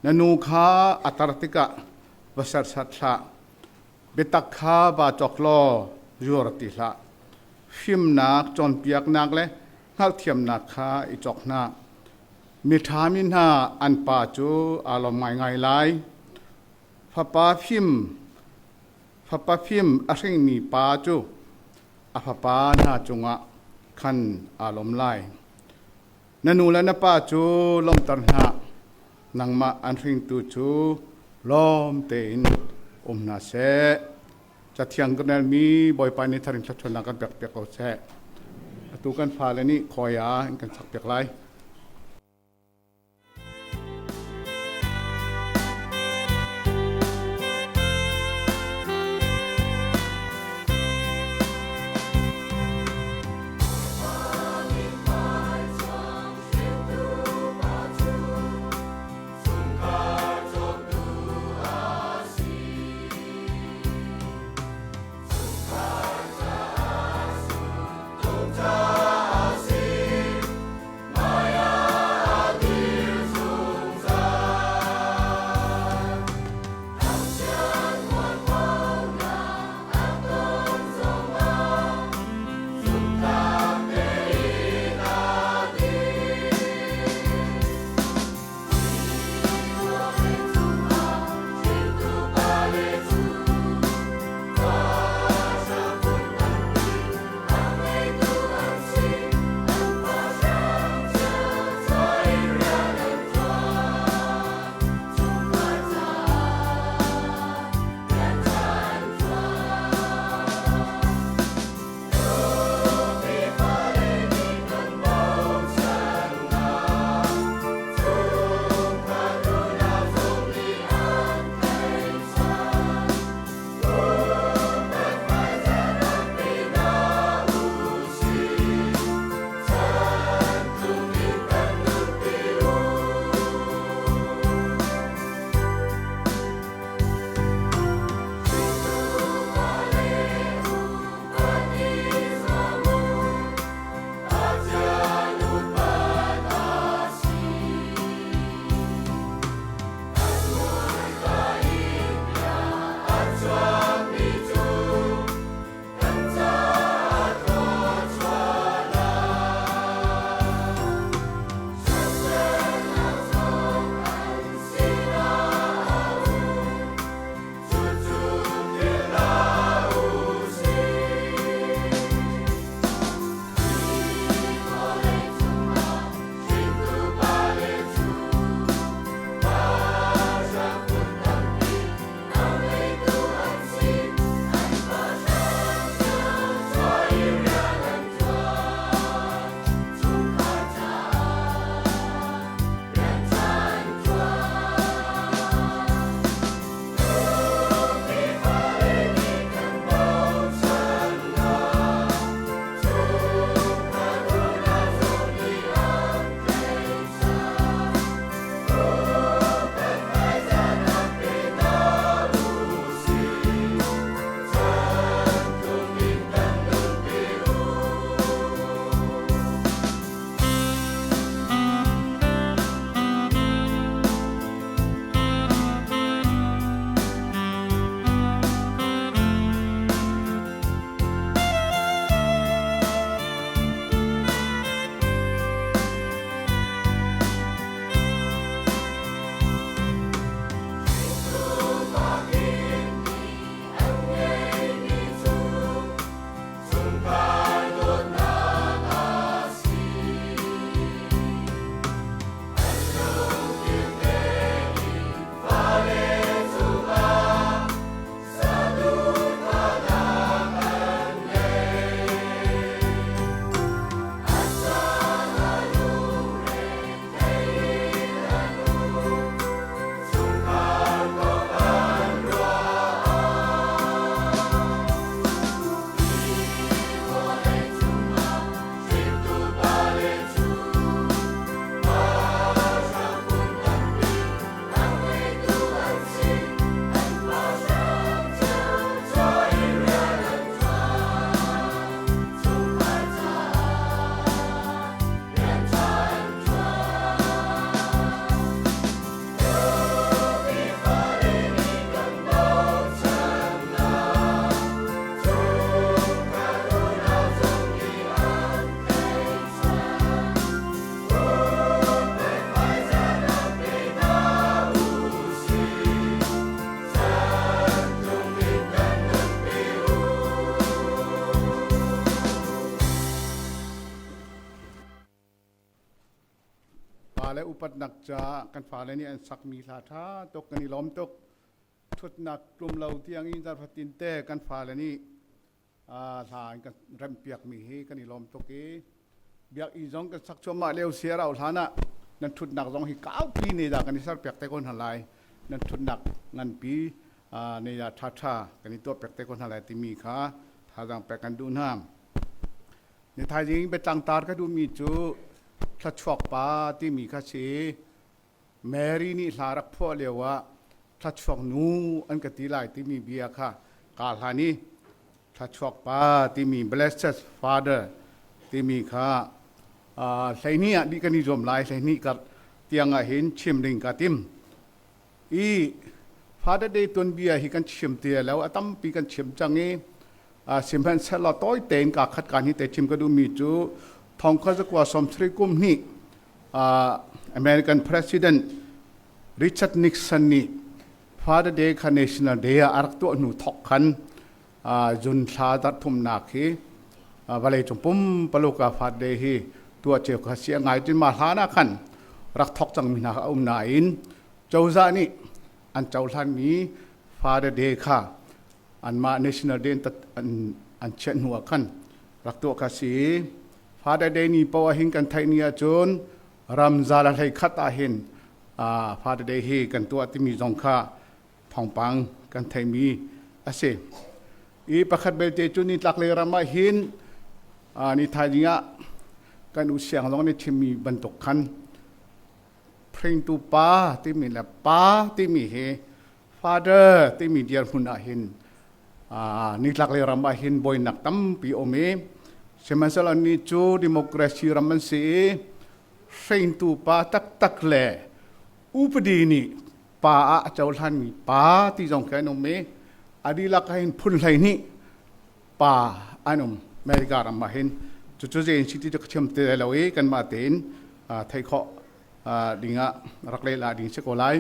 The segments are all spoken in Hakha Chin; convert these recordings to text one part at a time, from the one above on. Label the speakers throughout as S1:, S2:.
S1: Na nu kha a tar tikah va serhsat hlah. Biatak kha vaa cawk law zuar ti hlah. Fimnak, cawnpiaknak le hngalhthiamnak kha i cawk hna. Miṭha mi hna an pa cu aa lawm ngaingai lai. Fapa fim, fapa fim a hringmi pa cu a fapa hna cungah khan aa lawm lai. Na nu le na pa cu lawmhter hna, nangmah an hringtu cu lawm tein um hna seh. Cathiang kan relmi Bawipa nih tharing thluachuahnak kan pek piak ko seh. Atu kan fale nih khawi ah in kan sak piak lai. Pale upatnak caah kan fale nih an sakmi hla ṭha tuk kan i lawm tuk. Ṭhutnak tlum lo tiang in zarhfatin te kan fale nih hla an kan remhpiakmi hi kan i lawm tuk i biakinn zong kan sak cuahmah lio si a rauh hlan ah nan ṭhutnak zong hi kaupi ne dah kan i serpiak te ko hna lai. Nan ṭhutnak nganpi ne dah ṭhaṭha kan i tuahpiak te ko hna lai timi kha thazaang pek kan duh hna. Ni thaizing biatlangtar ka duhmi cu thluachuak pa timi kha si. Mary nih hla rak phuah lio ah thluachuak nu an ka ti lai timi bia kha kaa hlan i thluachuak pa timi blessed father timi kha 12 ah dih kan i zuam lai 12 kar tiang ah hin chim ding ka tim. I Father Day tuanbia hi kan chim ti lo a tampi kan chim cang i sihmanhsehlaw tawi tein ka khat kan hi te chim ka duhmi cu thongkha zakua sawmsarih kum hnih American President Richard Nixon nih Father Day kha National Day ah a rak tuah hnu thok khan June thla zarhthumnak hi vawleicung pumpaluk ah Father Day hi tuah cio kha si a ngai tin ma hlan ah khan rak thok cangmi hna kha a um nain cozah nih an cohlanmi Father Day kha anmah National Day an chiah hnu ah khan rak tuah kha si. Father Day ni poah hin kan theih ni ahcun ramza le hlei khat ah hin Father Day hi kan tuah timi zong kha thawngpang kan theihmi a si. I pakhat belte cu nitlaklei ram ah hin ni thaizing ah kan u siang zong nih chimmi bantuk khan hringtu pa timi le pa timi hi father timi dirhmun ah hin nitlaklei ram ah hin buainak tampi um i sihmanhsehlaw ni cu democracy ram an si i hringtu pa taktak le upadi nih pa ah a cohlanmi pa ti zong khi an um i a dihlak ah hin phun 12 pa an um America ram ah hin. Cucu zei in si ti cu ka chim ti lo i kanmah tein theih khawh ding ah rak lehlah ding si ko lai.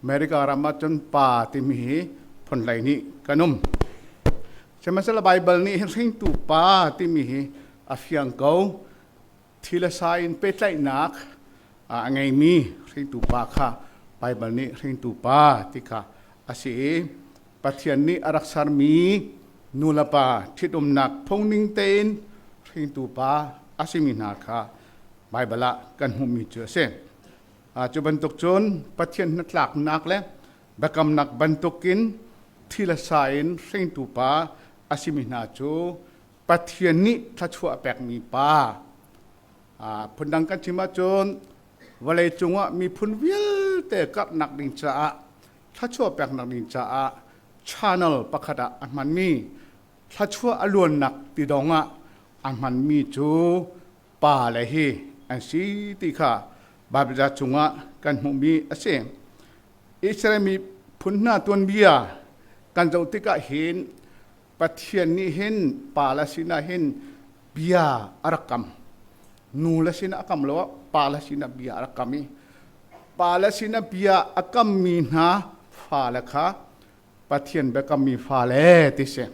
S1: America ram ah cun pa timi hi phun 12 kan um. Sihmanhsehlaw Baibal nih hin hringtu pa timi hi a fiang ko. Thi le sa in pehtlaihnak a ngeimi hringtu pa kha Baibal nih hringtu pa ti kha a si i Pathian nih a rak sermi nu le pa ṭhitumnak phungning tein hringtu pa a simi hna kha Baibal ah kan hmuhmi cu a si. Cu bantuk cun Pathian hnatlaknak le biakamnak bantukin thi le sa in hringtu pa a simi hna cu Pathian nih thluachuah a pekmi pa. Phundang kan chim ahcun vawlei cungah miphun vialte karhnak ding caah thluachuah peknak ding caah channel pakhat ah a hmanmi thluachuah a luannak tidong ah a hmanmi cu pa le hi an si ti kha Baibal ca chungah kan hmuhmi a si. Israel miphun hna tuanbia kan zoh tikah hin Pathian nih hin pa le sinah hin bia a rak kam. Nu le sinah a kam lo, pa le sinah bia a rak kam i pa le sinah bia a kammi hna fale kha Pathian biakammi fale ti si.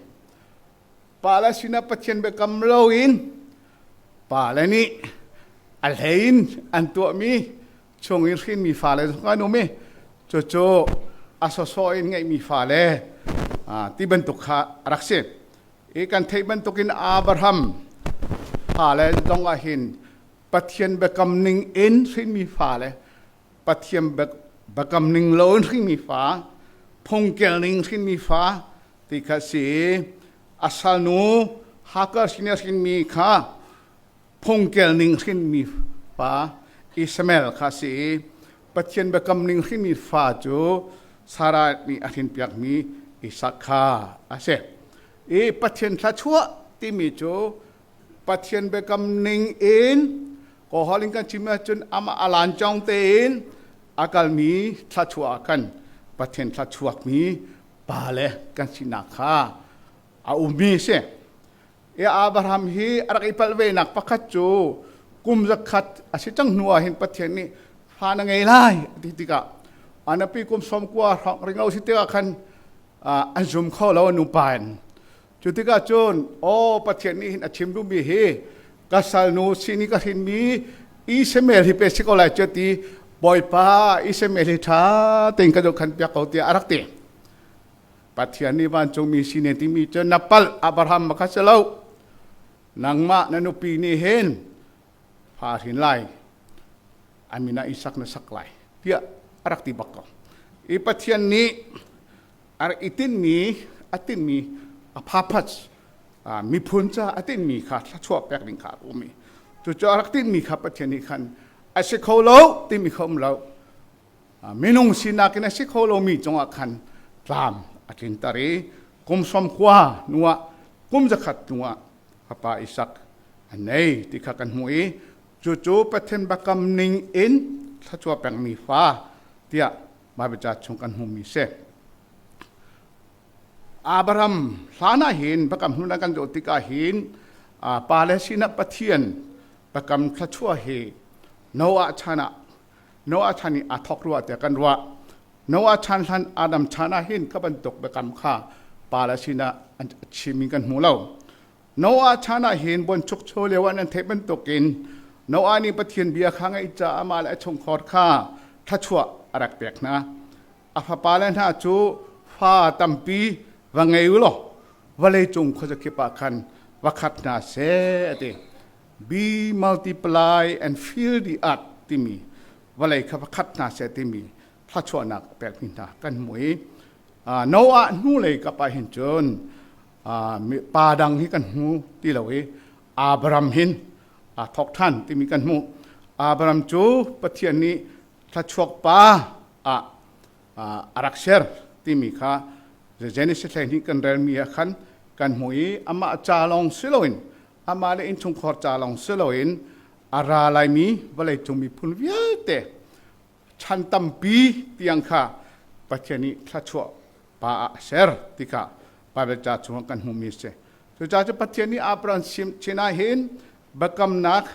S1: Pa le sinah Pathian biakam loin pa le nih a hlei in an tuahmi chung in hrinmi fale zong an um i cucu a sawsawh in ngeihmi fale ti bantuk kha a rak si. I kan theih bantukin Abraham fale zong ah hin Pathian biakam ning in hrinmi fale Pathian biakam ning lo in hrinmi fa phungkel ning hrinmi fa ti kha si. A salnu Hagar sin a hrinmi kha phungkel ning hrinmi fa Ishmael kha a si i Pathian biakam ning hrinmi fa cu Sarah nih a hrinpiakmi Isak kha a si. I Pathian thluachuah timi cu Pathian biakam ning in Kawhol in kan chim ahcun amah a lancawng tein a kalmi thluachuah ah khan Pathian thluachuakmi pa le kan sinak kha a ummi a si. I Abraham hi a rak i palh venak pakhat cu kum zakhat a si cang hnu ah hin Pathian nih fa na ngei lai a ti tikah a nupi kum 90 hrawng ringo si tikah khan an zum kho lo an nupa in. Cu tikah cun aw Pathian nih hin a chim duhmi hi ka salnu sin i ka hrinmi Ishmael hi pe si ko lai cu ti Bawipa Ishmael hi ṭha tein ka zohkhan piak ko tiah a rak ti. Pathian nih vancungmi sinin timi cu na palh Abraham ma kha si lo. Nangmah na nupi nih hin fa hrin lai a min ah Isak na sak lai tiah a rak ti bak ko. I Pathian nih a rak i tinhmi a tinhmi a purpose miphun ca a tinhmi kha thluachuah pek ding kha a um i cucu a rak tinhmi kha Pathian nih khan a si kho lo timi kha um lo minung sinak in a si kho lomi cungah khan tlam a tlinter i kum 90 hnuah kum 100 hnuah fapa Isak a nei ti kha kan hmuh i cucu Pathian biakam ning in thluachuah pekmi fa tiah Baibal ca chung kan hmuhmi si. Abraham hlan ah hin biakam hlun kan zoh tikah hin pa le sinah Pathian biakam thluachuah hi Noah chan ah Noah chan i aa thawk rua tiah kan ruah. Noah chan hlan Adam chan ah hin kha bantuk biakam kha pa le sinah an chimmi kan hmu lo. Noah chan ah hin buanchukcho lio ah nan theih bantukin Noah nih Pathian bia kha ngaih caah amah le a chungkhar kha thluachuah a rak pek hna. A fapale hna cu fa tampi va ngei u law vawleicung khuazakip ah khan va khat hna seh a ti. Be multiply and fill the earth timi vawlei kha va khat hna seh timi thluachuahnak a pekmi hna kan hmu i Noah hnulei kap ah hin cun pa dang hi kan hmu ti lo i Abraham hin aa thawk ṭhan timi kan hmuh. Abraham cu Pathian nih thluachuak pa ah a rak ser timi kha Genesis 12 kan relmi ah khan kan hmuh i amah ca lawng si loin amah le innchungkhar ca lawng si loin a ra laimi vawleicung miphun vialte chan tampi tiang kha Pathian nih thluachuah pa ah a ser ti kha Baibal ca chungah kan hmuhmi a si. Cucaah cu Pathian nih Abraham sinah hin biakamnak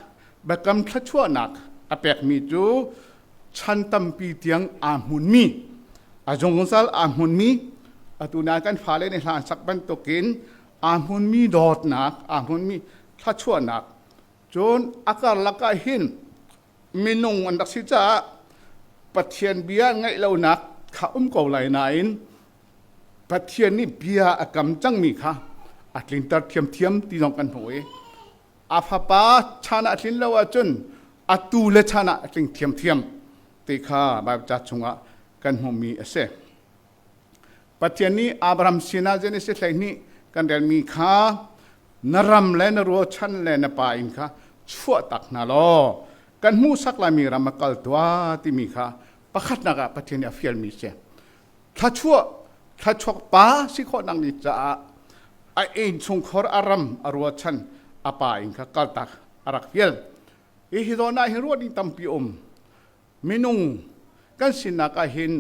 S1: biakam thluachuahnak a pekmi cu chan tampi tiang aa hmunmi a zungzal aa hmunmi atu na kan fale nih hla an sak bantukin aa hmunmi dawtnak aa hmunmi thluachuahnak cun a karlak ah hin minung an rak si caah Pathian bia ngaih lonak kha um ko lai nain Pathian nih bia a kam cangmi kha a tlinter thiamthiam ti zong kan hmu i a fapa chan ah a tlin lo ahcun atu le chan ah a tling thiamthiam ti kha Baibal ca chungah kan hmuhmi a si. Pathian nih Abraham sinah Genesis 12 kan relmi kha na ram le na ruachan le na pa inn kha chuahtak hna law kan hmuhsak laimi ram a kal tuah timi kha pakhatnak ah Pathian nih a fialmi a si. Thluachuah thluachuak pa si khawh nak ni caah a innchungkhar a ram a ruachan a pa inn kha kaltak a rak fial. Hi hi zawn ah hin ruah ding tampi um. Minung kan sinak ah hin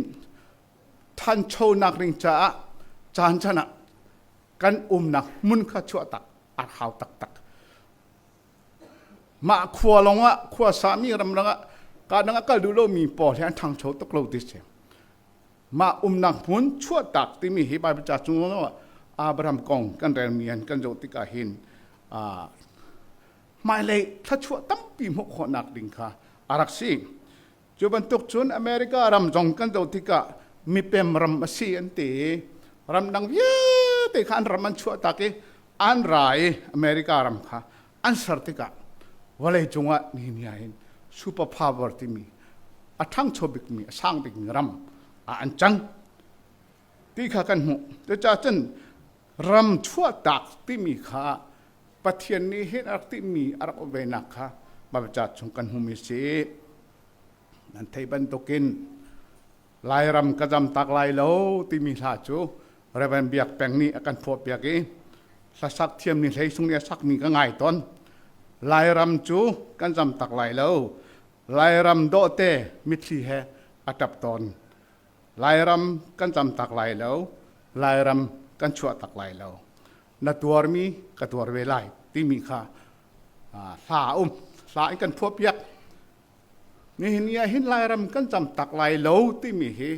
S1: thanchonak ding caah caan chan ah kan umnak hmun kha chuahtak a hau taktak. Mah khua lawngah khua sami ramdang ah ka dang ah kal duh lomi pawl hi an ṭhangcho tuk lo ti si. Mah umnak hmun chuahtak timi hi Bible ca chung ah Abraham kong kan relmi an kan zoh tikah hin hmailei thluachuah tampi hmuh khawhnak ding kha a rak si. Cu bantuk cun America ram zong kan zoh tikah mipem ram a si an ti i ramdang vialte kha an ram an chuahtak i an ra i America ram kha an ser tikah vawlei cungah ni ni ah hin super power timi a ṭhangcho bikmi a sang bikmi ram ah an cang ti kha kan hmuh. Cucaah cun ram chuahtak timi kha Pathian nih hin a rak timi a rak um venak kha Baibal ca chung kan hmuhmi si. Nan theih bantukin Lairam ka zam tak lai lo timi hla cu Reverend Biak Peng nih a kan phuahpiak i hlasak thiam ni hlei sung nih a sakmi ka ngai tawn. Lairam cu kan zam tak lai lo. Lairam dawhte mitthli he a ṭap tawn. Lairam kan zam tak lai lo. Lairam kan chuah tak lai lo. Na tuarmi ka tuar ve lai timi kha hla a um. Hla in kan phuahpiak. Nihin ni ah hin Lairam kan cam tak lai lo timi hi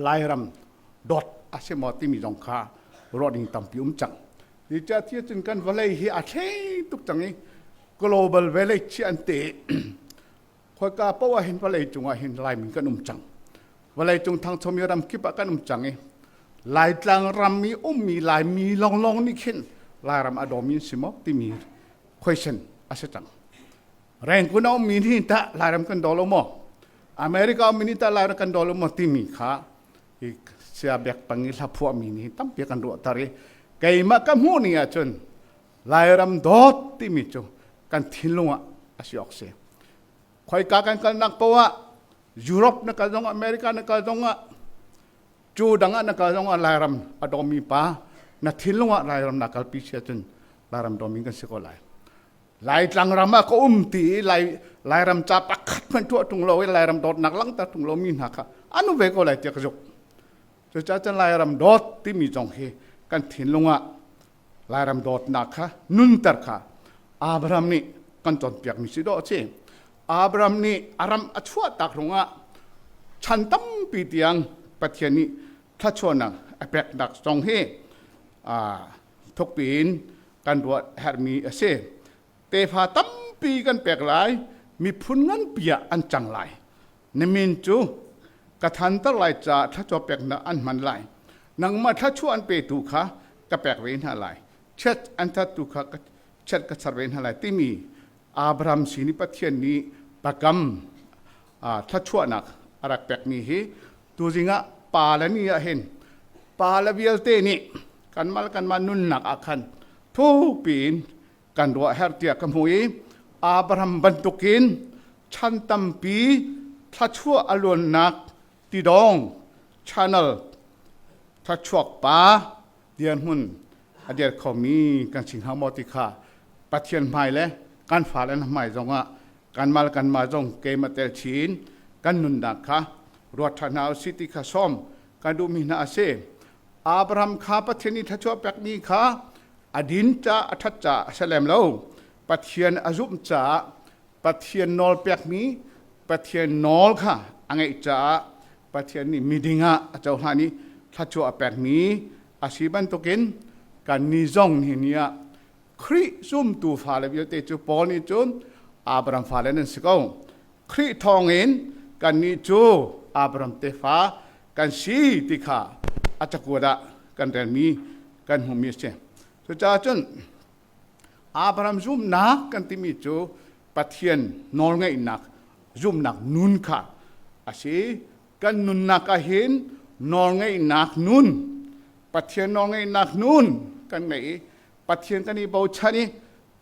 S1: Lairam dawt a si maw timi zong kha ruah ding tampi um cang. Zeicahtiah cun kan vawlei hi a thleng tuk cang i. Global village an ti. Khoika paoh ah hin vawlei cung ah hin Laimi kan um cang. Vawlei cung thangchomi ram kip ah kan um cang i Laitlang ram i ummi Laimi lawnglawng nih khin Lairam a dawmi an si maw timi question a si cang. Rengkun a ummi nih tah Lairam kan daw lo maw? America ummi nih tah Lairam kan daw lo maw timi kha i sia bek pang i hla phuahmi nih tampi kan ruahter i keimah ka hmuh ni ahcun Lairam dawt timi cu kan thinlung ah a si awk si. Khoika kan kalnak poah ah Europe na kal zong America na kal zong ah cu dang ah na kal zong ah Lairam a dawmi pa na thinlung ah Lairam na kalpi si ahcun Lairam dawmi kan si ko lai. Laitlang ram ah ka um ti i Lai Lairam ca pakhat hmanh tuah tung lo i Lairam dawtnak langhter tung lomi hna kha an um ve ko lai tiah ka zumh. Cucaah cun Lairam dawt timi zong hi kan thinlung ah Lairam dawtnak kha nunter kha Abraham nih kan cawnpiakmi si dawh a si. Abraham nih a ram a chuahtak rungah chan tampi tiang Pathian nih thluachuahnak a peknak zong hi thukpi in kan ruah herhmi a si. Tefa tampi kan pek lai, miphun nganpi ah an cang lai. Na min cu ka thanter lai caah thluachuah peknak an hman lai. Nangmah thluachuah an petu kha ka pek ve hna lai. Chiat an thattu kha ka chiat ka char ve hna lai timi Abraham sin i Pathian nih biakam thluachuahnak a rak pekmi hi tuzing ah pa le ni ah hin pa le vialte nih kanmah le kanmah nunnak ah khan thukpi in kan ruah herh tiah ka hmu i Abraham bantukin chan tampi thluachuah a luannak tidong channel thluachuak pa dirhmun a dir khomi kan si hnga maw ti kha Pathian hmai le kan fale hmai zongah kanmah le kanmah zong keimah tel chin kan nunnak kha ruat ṭhan hna usih ti kha sawm kan duhmi hna a si. Abraham kha Pathian nih thluachuah pekmi kha a din ca a ṭhat ca a si lem lo. Pathian a zumh caah Pathian nawl pekmi Pathian nawl kha a ngeih caah Pathian nih miding ah a cohlan i thluachuah a pekmi a si bantukin kannih zong nihin ni ah Khrih zumtu fale vialte cu Paul nih cun Abraham fale nan si ko. Khrih thawngin kannih cu Abraham tefa kan si ti kha a cakuat ah kan relmi kan hmuhmi a si. Cucaah cun Abraham zumhnak kan timi cu Pathian nawlngeihnak zumhnak nun kha a si. Kan nunnak ah hin nawlngeihnak nun, Pathian nawlngeihnak nun kan ngei i Pathian kan i bochan i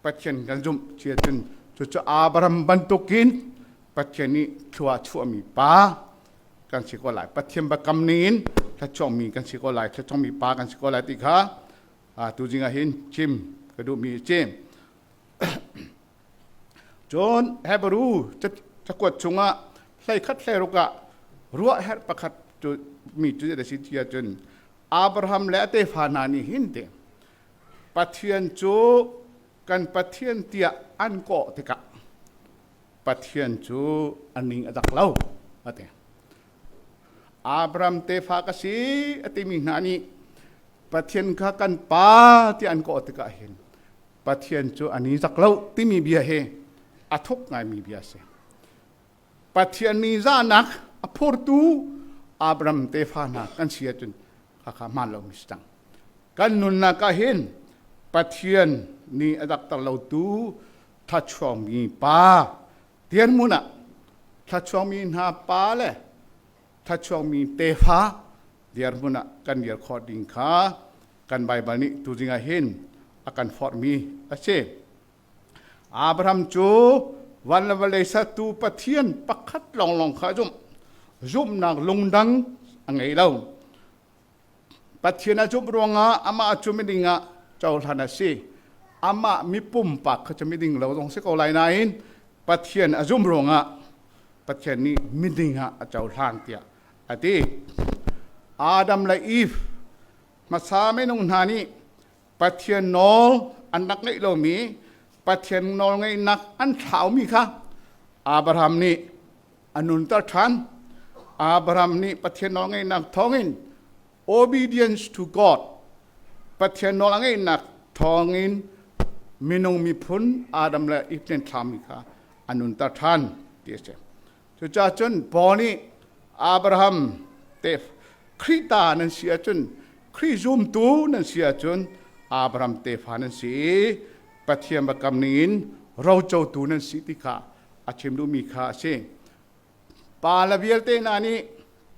S1: Pathian kan zumh cia cun cucu Abraham bantukin Pathian nih thlua chuahmi pa kan si ko lai. Pathian biakam ningin thluachuahmi kan si ko lai, thluachuahmi pa kan si ko lai ti kha tuzing ah hin chim ka duhmi a si. Cun Hebrew cakuat chungah 11 16 ah ruah herh pakhat cu mi cu a si ti ahcun Abraham le a tefa hna nih hin te Pathian cu kan Pathian tiah an kawh tikah Pathian cu a ning a dak lo a ti. Abraham tefa ka si a timi hna nih Pathian kha kan pa tiah an kawh tikah hin Pathian cu a ni zak lo timi bia hi a thuk ngaimi bia a si. Pathian ni zahnak a phurtu Abraham tefa hna kan si ahcun khakha hmaan lomi si cang. Kan nunnak ah hin Pathian nih a dakter lotu thlachuangmi pa dirhmun ah thlachuangmi hna pa le thlachuangmi tefa dirhmun ah kan dir khawh ding kha kan Baibal nih tuzing ah hin a kan forhmi a si. Abraham cu van le vawlei sertu Pathian pakhat lawnglawng kha a zumh. Zumhnak lungdang a ngei lo. Pathian a zumh ruangah amah cu miding ah cohlan a si. Amah mi pumpak kha cu miding lo zong si ko lai nain Pathian a zumh ruangah Pathian nih miding ah a cohlan tiah a ti. Adam le Eve hmasa minung hna nih Pathian nawl an rak ngeih lomi Pathian nawlngeihnak an thlaumi kha Abraham nih a nunter ṭhan. Abraham nih Pathian nawlngeihnak thawngin obedience to God Pathian nawl a ngeihnak thawngin. minung miphun Adam le Eve nih thlami kha a nunter ṭhan ti a si. Cucaah cun Paul nih Abraham te Khrih ta nan si ahcun Khrih zumtu nan si ahcun Abraham tefa nan si i Pathian biakam ningin rocotu nan si ti kha a chim duhmi kha a si. Pa le vialte hna nih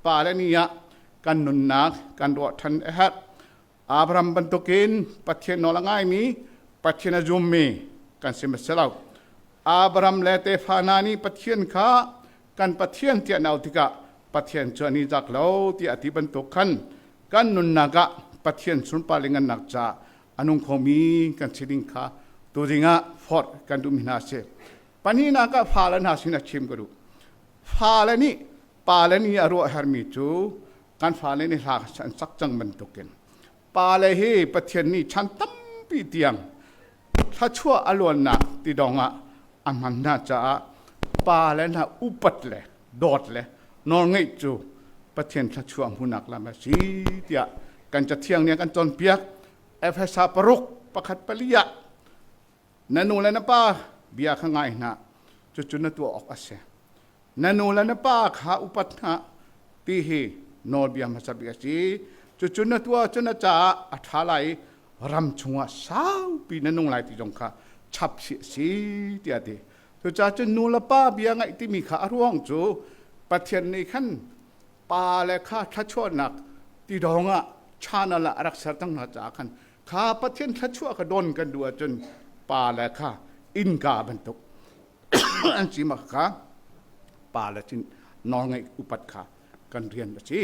S1: pa le ni ah kan nunnak kan ruah ṭhan a herh. Abraham bantukin Pathian nawl a ngaimi, Pathian a zummi kan si ma si lo. Abraham le tefa hna nih Pathian kha kan Pathian tiah an auh tikah Pathian cu an i zak lo tiah a ti bantuk khan kan nunnak ah Pathian sunpar le ngannak caah a nung khomi kan si ding kha tuzing ah forh kan duhmi hna a si. Pahnihnak ah fale hna sin a chim ka duh. Fale nih pale nih a ruah hermi cu kan fale nih hla an sak cang bantukin pale hi Pathian nih chan tampi tiang thluachuah a luannak ti dong ah a hman hna caah pale hna upat le dawt le nawlngeih cu Pathian thluachuah hmuhnak lam a si tiah kan cathiang nih a kan cawnpiak. Efesa paruk pakhat pali ah na nu le na pa bia kha ngai hna, cucu na tuah awk a si. Na nu le na pa kha upat hna ti hi nawlbia hmasa bik a si. Cucu na tuah ahcun na caah a ṭha lai i ram chungah saupi na nung lai ti zong kha chap si a si tiah a ti. Cucaah cun nu le pa bia ngaih timi kha a ruang cu Pathian nih khan pa le kha thluachuahnak tidong ah channel ah a rak ser cang hna caah khan kha Pathian thluachuah kha don kan duh ahcun pa le kha innka bantuk an si ma kha pa le cun nawlngaih upat kha kan rian a si.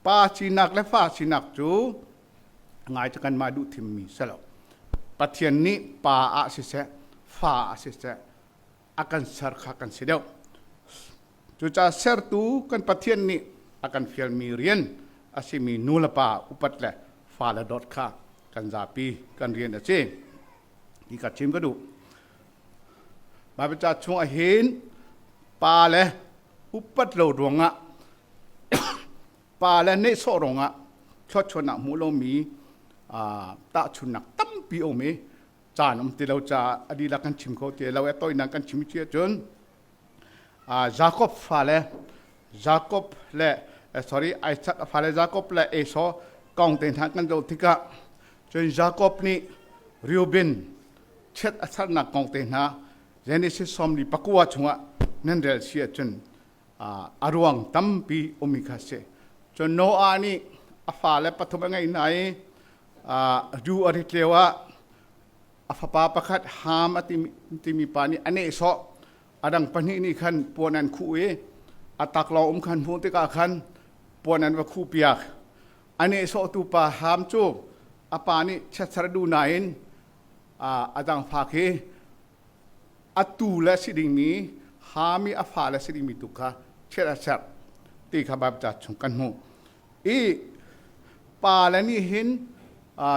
S1: Pa sinak le fa sinak cu ngai cu kanmah duh thimmi si lo. Pathian nih pa ah siseh, fa ah siseh a kan ser kha kan si deuh. Cucaah sertu kan Pathian nih a kan fialmi rian a simi nu le pa upat le fale dawt kha kan zapi kan rian a si. Hi ka chim ka duh. Baibal ca chung ah hin pa le upat lo ruangah pa le nehsawh ruangah thluachuahnak hmuh lomi tahchunnak tampi a um i caan um ti lo caah a dihlak kan chim kho ti lo. A tawinak kan chim si ahcun Jacob fale Jacob le sorry Isaac fale Jacob le Esau kong te hna kan zoh tikah cun Jacob nih Reuben chiat a sernak kong te hna Genesis 49 chungah nan rel si ahcun a ruang tampi ummi kha si. Cun Noah nih a fale pathum a ngeih hna i du a rit lio ah a fapa pakhat Ham a timi pa nih a nehsawh. A dang pahnih nih khan puan an khuh i a taklawng um khan hmuh tikah khan puan an va khuh piak. A nehsawhtu pa Ham cu a pa nih chiatser duh nain a dang fa khi a tu le si dingmi Ham i a fa le si dingmi tu kha chiat a serh ti kha Baibal ca chung kan hmuh. I pa le nih hin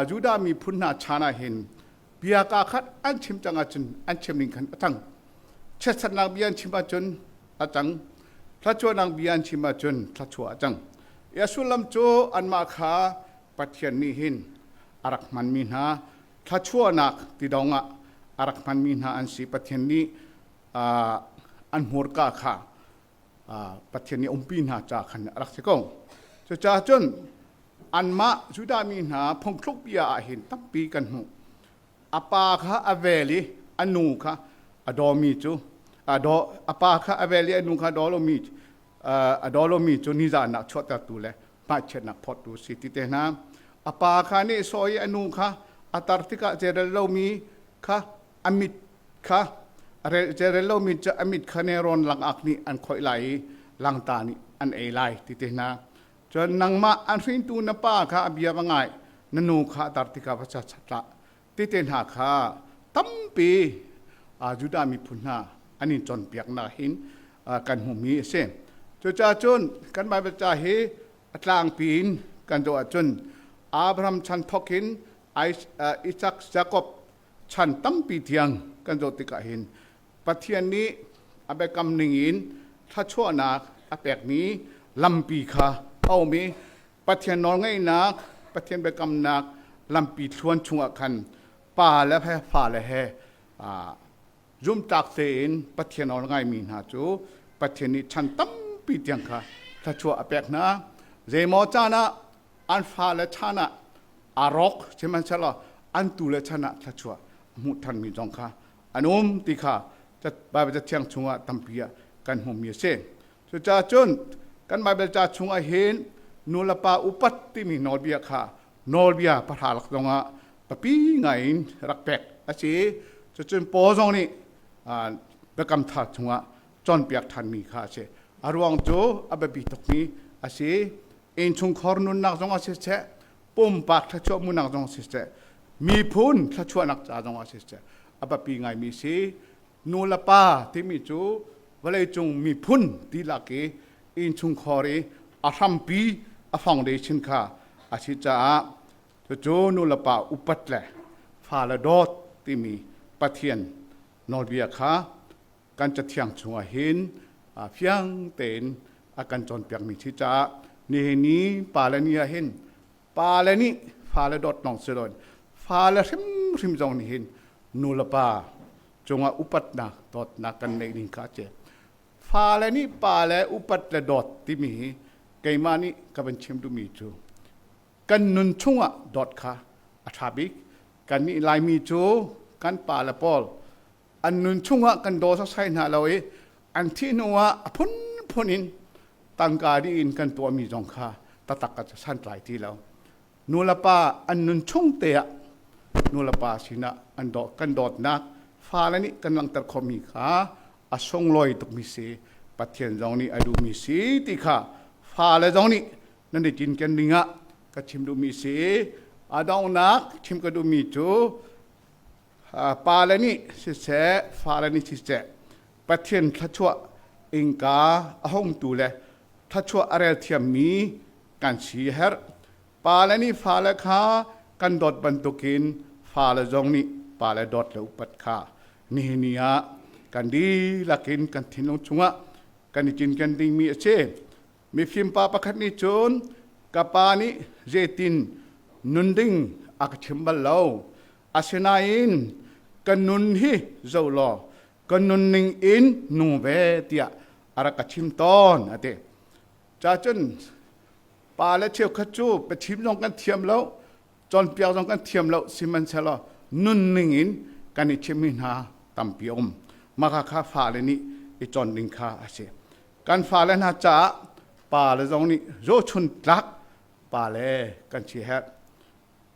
S1: Judah miphun hna chan ah hin bia kaa khat an chim cang ahcun an chim ning khan a cang. Chiatsernak bia an chim ahcun a cang. Thluachuahnak bia an chim ahcun thluachuah a cang. I a sullam cu anmah kha Pathian nih hin a rak hmanmi hna thluachuahnak tidong ah a rak hmanmi hna an si. Pathian nih an hmurka kha Pathian nih umpi hna ca khan a rak si ko. Cucaah cun anmah Judah mi hna phungthluk bia ah hin tampi kan hmuh. A pa kha a vel i a nu kha a dawmi cu a daw a pa kha a vel i a nu kha a daw lomi a daw lomi cu nizahnak chuahtertu le hmaichiatnak phawttu si ti te hna. A pa kha nih saw i a nu kha a tar tikah cerel lomi kha a mit kha cerel lomi cu a mit kha nerawn langak nih an khoih lai i langta nih an ei lai ti te hna. Cun nangmah an hringtu na pa kha a bia va ngai, na nu kha a tar tikah va chatlah ti te hna kha tampi Judah miphun hna an in cawnpiaknak hin kan hmuhmi a si. Cucaah cun kan Baibal ca hi a tlangpi in kan zoh ahcun Abraham chan thawk in Isaac, Jacob chan tampi tiang kan zoh tikah hin Pathian nih a biakam ningin thluachuahnak a pekmi lampi kha A um i Pathian nawlngeihnak, Pathian biakamnak lampi thluan chungah khan pa le he fa le he zumtlak tein Pathian nawl ngaimi hna cu Pathian nih chan tampi tiang kha thluachuah a pek hna. Zeimaw caan ah an fale chan ah aa rawk, sihmanhsehlaw an tule chan ah thluachuah a hmuh ṭhanmi zong kha an um ti kha Baibal Cathiang chungah tampi ah kan hmuhmi a si. Cucaah cun kan Baibal ca chungah hin nu le pa upat timi nawlbia kha nawlbia pahra lak zongah papi ngai in rak pek a si. Cucun Paul zong nih biakam thar chungah cawnpiak ṭhanmi kha a si. A ruang cu a biapi tukmi a si. Innchungkhar nunnak zong ah siseh, pumpak thluachuah hmuhnak zong siseh, miphun thluachuahnak ca zong ah siseh, a biapi ngaimi si. Nu le pa timi cu vawleicung miphun dihlak i innchungkhar i a hrampi a foundation kha a si caah cucu nu le pa upat le fale dawt timi Pathian nawlbia kha kan cathiang chungah hin fiang tein a kan cawnpiakmi si caah nihin ni pale ni ah hin pale nih fale dawt lawng si loin fale hrimhrim zong nih hin nu le pa cungah upatnak dawtnak kan neih ning kha a si. Fale nih pale upat le dawt timi hi keimah nih ka van chim duhmi cu kan nun chungah dawt kha a ṭha bik. Kannih Laimi cu kan pale pawl an nun chungah kan daw sasai hna lo i an thih hnu ah a phunphun in tangka dih in kan tuahmi zong kha taktak ka santlai ti lo. Nu le pa an nun chung te ah nu le pa sinah an dawt kan dawtnak fale nih kan langhter khomi kha a sunglawi tukmi si. Pathian zong nih a duhmi si ti kha fale zong nih nan i cinken ding ah ka chim duhmi si. A donghnak chim ka duhmi cu pale nih siseh, fale nih siseh, Pathian thluachuah innka a hongtu le thluachuah a rel thiammi kan si a herh. Pale nih fale kha kan dawt bantukin fale zong nih pale dawt le upat kha nihin ni ah kan dihlak in kan thinlung chungah kan i cinken dingmi a si. Mifim pa pakhat nih cun ka pa nih zeitin nun ding a ka chim bal lo. Asinain ka nun hi zoh law ka nunning in nung ve tiah a rak ka chim tawn a ti. Cacun pa le cheukhat cu biachim zong kan thiam lo, cawnpiak zong kan thiam lo, sihmanhsehlaw nunning in kan i chimmi hna tampi a um. Mah kha fale nih i cawn ding kha a si. Kan fale hna caah pa le zong nih zohchun tlak pa le kan si herh.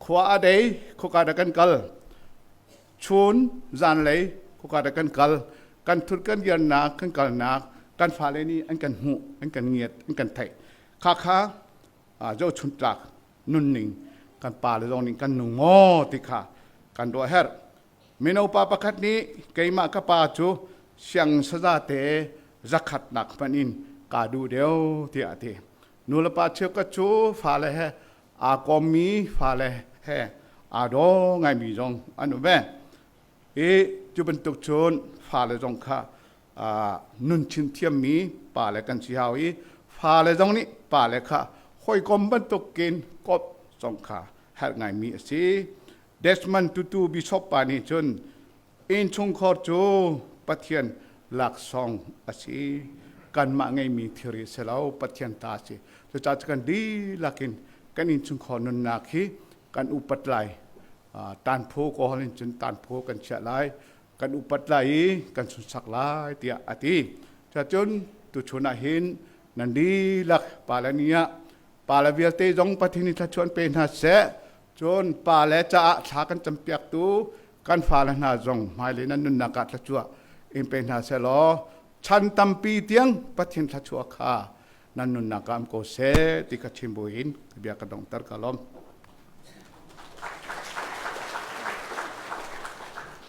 S1: Khua a dei, khuaka dah kan kal. Chun zanlei khuaka dah kan kal. Kan thut kan riannak, kan kalnak, kan fale nih an kan hmuh, an kan ngiat, an kan theih. Khakha zohchun tlak nunning kan pa le zong nih kan nung maw ti kha kan ruah herh. Mino pa pakhat nih keimah ka pa cu siang saza te zakhatnak hmanh in kaa duh deuh tiah a ti. Nulepa cheukhat cu fale he aa kawmmi fale he aa daw ngaimi zong an um ve. I cu bantuk cun fale zong kha nun chin thiammi pale kan si hau i fale zong nih pale kha hawikom bantukin kawp zong kha herh ngaimi a si. Desmond Tutu Bishop pa nih cun innchungkhar cu Pathian laksawng a si. Kanmah ngeimi thilri si lo, Pathian ta a si. Cucaah cu kan dihlak in kan innchungkhar nunnak hi kan upat lai. Tanphu kawl in cun tanphu kan chiah lai. Kan upat lai i kan sunsak lai tiah a ti. Cuacun tuchun ah hin nan dihlak pale ni ah pale vialte zong Pathian nih thluachuah pe hna seh. Cun pale caah thla kan campiaktu kan fale hna zong hmailei nan nunnak ah thluachuah in pe hna seh law chan tampi tiang Pathian thluachuah kha nan nunnak ah um ko seh ti ka chim buin bia ka dongter ka lawm.